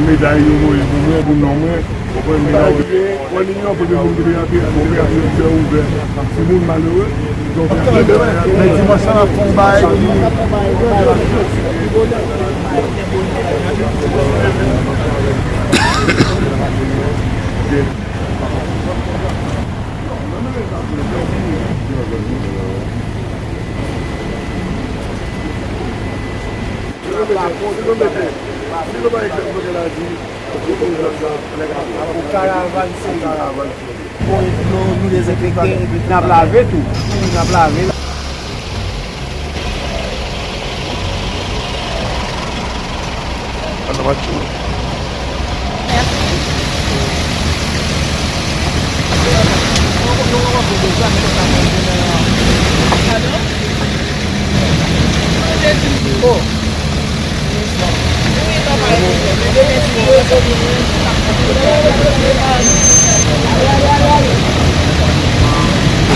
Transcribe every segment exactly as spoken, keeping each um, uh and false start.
Medal yo voye pou mwen, pou non mwen. Konprann medal yo. Wè linyon kote moun ki te rantre, operasyon kè ouvè. Si moun malere, donk, men dimanch la n ap fè yon bagay. Pou karavàn seri. Bon, nou, nou dezenfekte, epi n ap lave tou. N ap lave.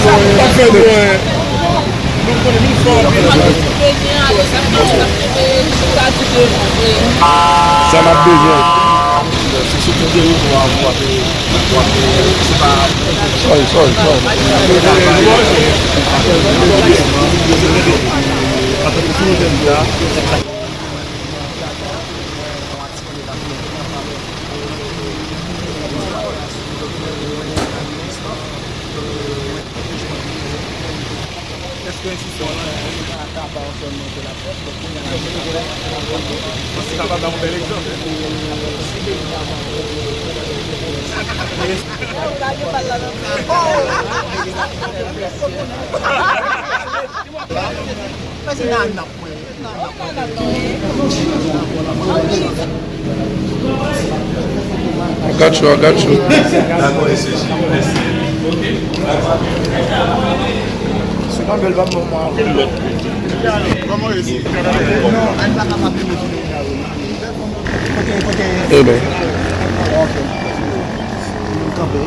Sa n ap bezwen. Sorry, sorry, sorry. I got you, I got you. Se pa bèl, pa bon, mwen. Kòman e si? Kote, kote? Amen. Ok. Kanpe.